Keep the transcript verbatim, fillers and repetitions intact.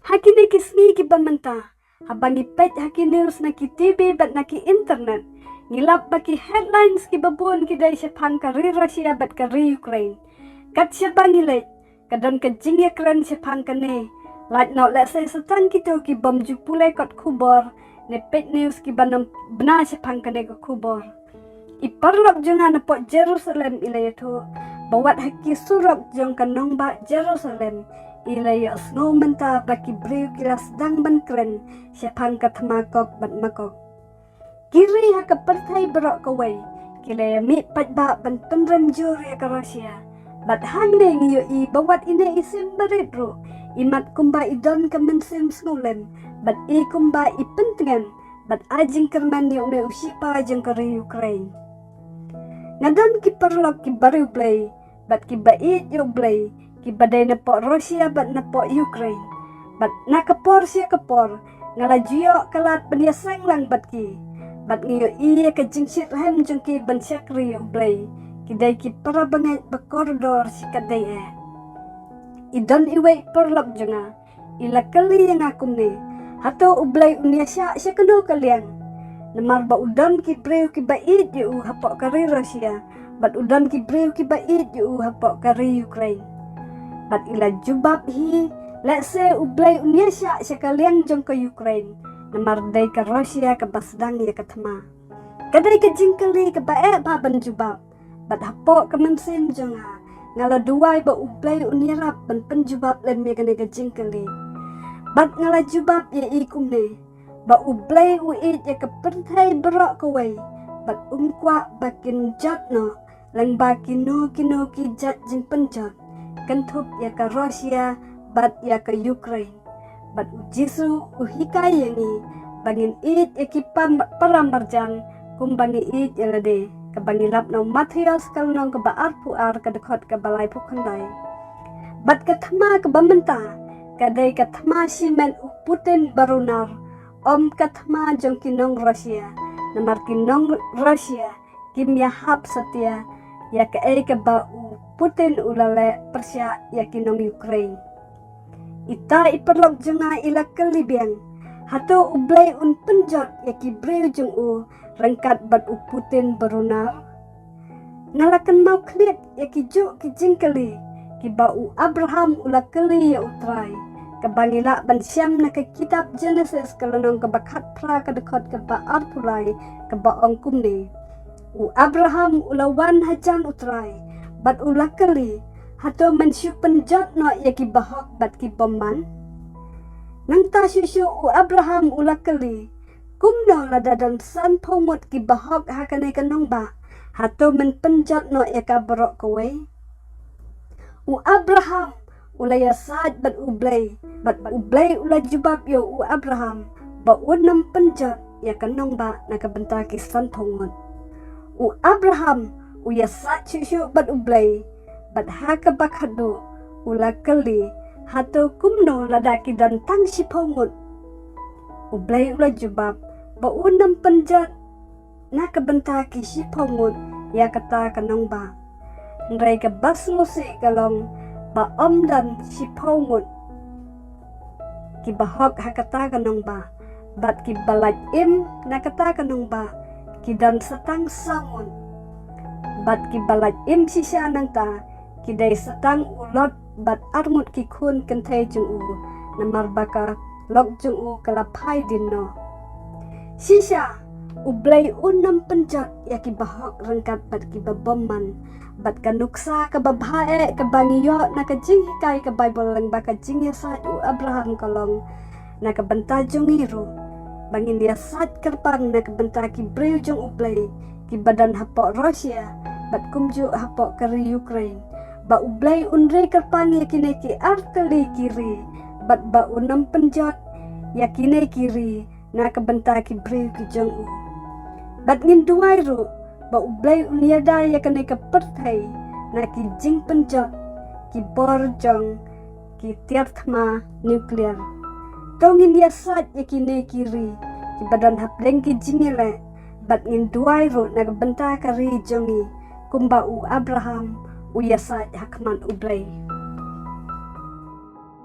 Ha kine ki sngi kiba mynta, haba ngi peit ha ki news na ki TV bad na ki internet, ngi lap ba ki headlines kiba bun ki dei shaphang ka ri Russia bad ka ri Ukraine. Kat shaba ngi leit, ka don ka jingïakren shaphang kane. Lait noh lehse sa tang kito kibym ju pule kot khubor ne peit news kiba nym bna shaphang kane ka khubor. I paralok jong nga napoh Jerusalem i la ïathuh ba wat ha ki surok jong ka nongbah Jerusalem i la ïohsngew mynta ba ki briew ki la sdang ban kren shaphang ka thma kok bad makok. Ki ri ha ka pyrthei baroh kawei ki la ïamih paidbah ban pynrem jur ïa ka Russia. Bad hangne ngi ïohi ba wat ine i symbai ruh i mat kumba i don ka mynsiem sngewlem bad i kumba i pyntngen bad ai jingkyrmen ïa une u shipai jong ka ri Ukraine. Nga don ki paralok kiba riewblei bad kiba ïeit ïa U Blei, kiba dei napoh Russia bad napoh Ukraine. Bad na ka por sha ka por nga la ju ïoh ka lad ban ïaseng lang bad ki. Bad ngi ïohi ïa ka jingshitrhem jong ki ban shakri ïa U Blei. Ki dei ki para bangeit ba kordor shi katdei eh. I don iwei i paralok jong nga i la kylli ïa nga kumne, hato U Blei un ïashah sha kano ka liang? Namar ba u don ki briew kiba ïeit ïa u hapoh ka ri Russia bad u don ki briew kiba ïeit ïa u hapoh ka ri Ukraine. Bad i la jubab hi, lehse U Blei un ïashah sha ka liang jong ka Ukraine, namar dei ka Russia kaba sdang ïa ka thma. Ka dei ka jingkylli kaba eh bha ban jubab. Bad hapoh ka mynsiem jong nga nga la duwai ba U Blei un ïarap ban pynjubab lem ïa kane ka jingkylli. Bad nga la jubab ïa i kumne, ba U Blei u ïeit ïa ka pyrthei baroh kawei bad um kwah ba kin jot noh lyngba kino kino ki jait jingpynjot, kynthup ïa ka Russia bad ïa ka Ukraine. Bad U Jisu u hikai ïa ngi ba ngin ïeit ïa ki pam-, para marjan kumba ngi ïeit ïa lade, kaba ngi lap na u Mathaios ka lynnong kaba arphew ar ka dkhot kaba laiphew khyndai. Bad ka thma kaba mynta ka dei ka thma shimet u Putin barunar, ym ka thma jong ki nong Russia, namar ki nong Russia kim ïahap satia ïa kaei kaba u Putin u la leh pyrshah ïa ki nong Ukraine. Ita i paralok jong nga i la kylli biang, hato U Blei un pynjot ïa ki briew jong u ryngkat bad u Putin barunar? Nga la kynmaw khlieh ïa ki juh ki jingkylli kiba u Abraham u la kylli ïa U Trai, kaba ngi lah ban shem na ka kitab Genesis ka lynnong kaba khatphra ka dkhot kaba arphew lai kaba ong kumne. U Abraham u la wan hajan U Trai bad u la kylli, hato men shu pynjot noh ïa ki bahok bad ki bymman? Nangta shuh shuh u Abraham u la kylli, kumno lada don sanphew ngut ki bahok ha kane ka nongbah, hato men pynjot noh ïa ka baroh kawei? U Abraham u la ïasaid bad U Blei, bad U Blei u la jubab ïa u Abraham ba un nym pynjot ïa ka nongbah na ka bynta ki sanphew ngut. U Abraham u ïasaid shuh shuh bad U Blei, bad ha kaba khadduh u la kylli, hato kumno lada ki don tang shiphew ngut? U Blei u la jubab ba un nym pynjot na ka bynta ki shiphew ngut ïa kata ka nongbah. Hynrei kaba sngewsih ka long ba ym don shiphew ngut ki bahok ha kata ka nongbah, bad kiba lait im na kata ka nongbah ki don sa tang saw ngut. Bad kiba lait im shisha nangta ki dei sa tang u Lot bad arngut ki khun kynthei jong u, namar ba ka lok jong u ka la phai dien noh. Shisha U Blei un nym pynjot ïa ki bahok ryngkat bad kiba bymman. Bad ka nuksa kaba bha eh kaba ngi ïoh na ka jinghikai ka Baibl lyngba ka jingïasaid u Abraham ka long, na ka bynta jong ngi ruh, ba ngin ïasaid kyrpang na ka bynta ki briew jong U Blei kiba don hapoh Russia bad kumjuh hapoh ka ri Ukraine, ba U Blei un ri kyrpang ïa kine ki artylli ki ri, bad ba un nym pynjot ïa kine ki ri na ka bynta ki briew ki jong u. Bad ngin duwai ruh ba U Blei un ïada ïa kane ka pyrthei na ki jingpynjot ki bor jong ki tiar thma nuclear. To ngin ïasaid ïa kine ki ri kiba don hapdeng ki jingïaleh, bad ngin duwai ruh na ka bynta ka ri jong ngi, kumba u Abraham u ïasaid ha khmat U Blei.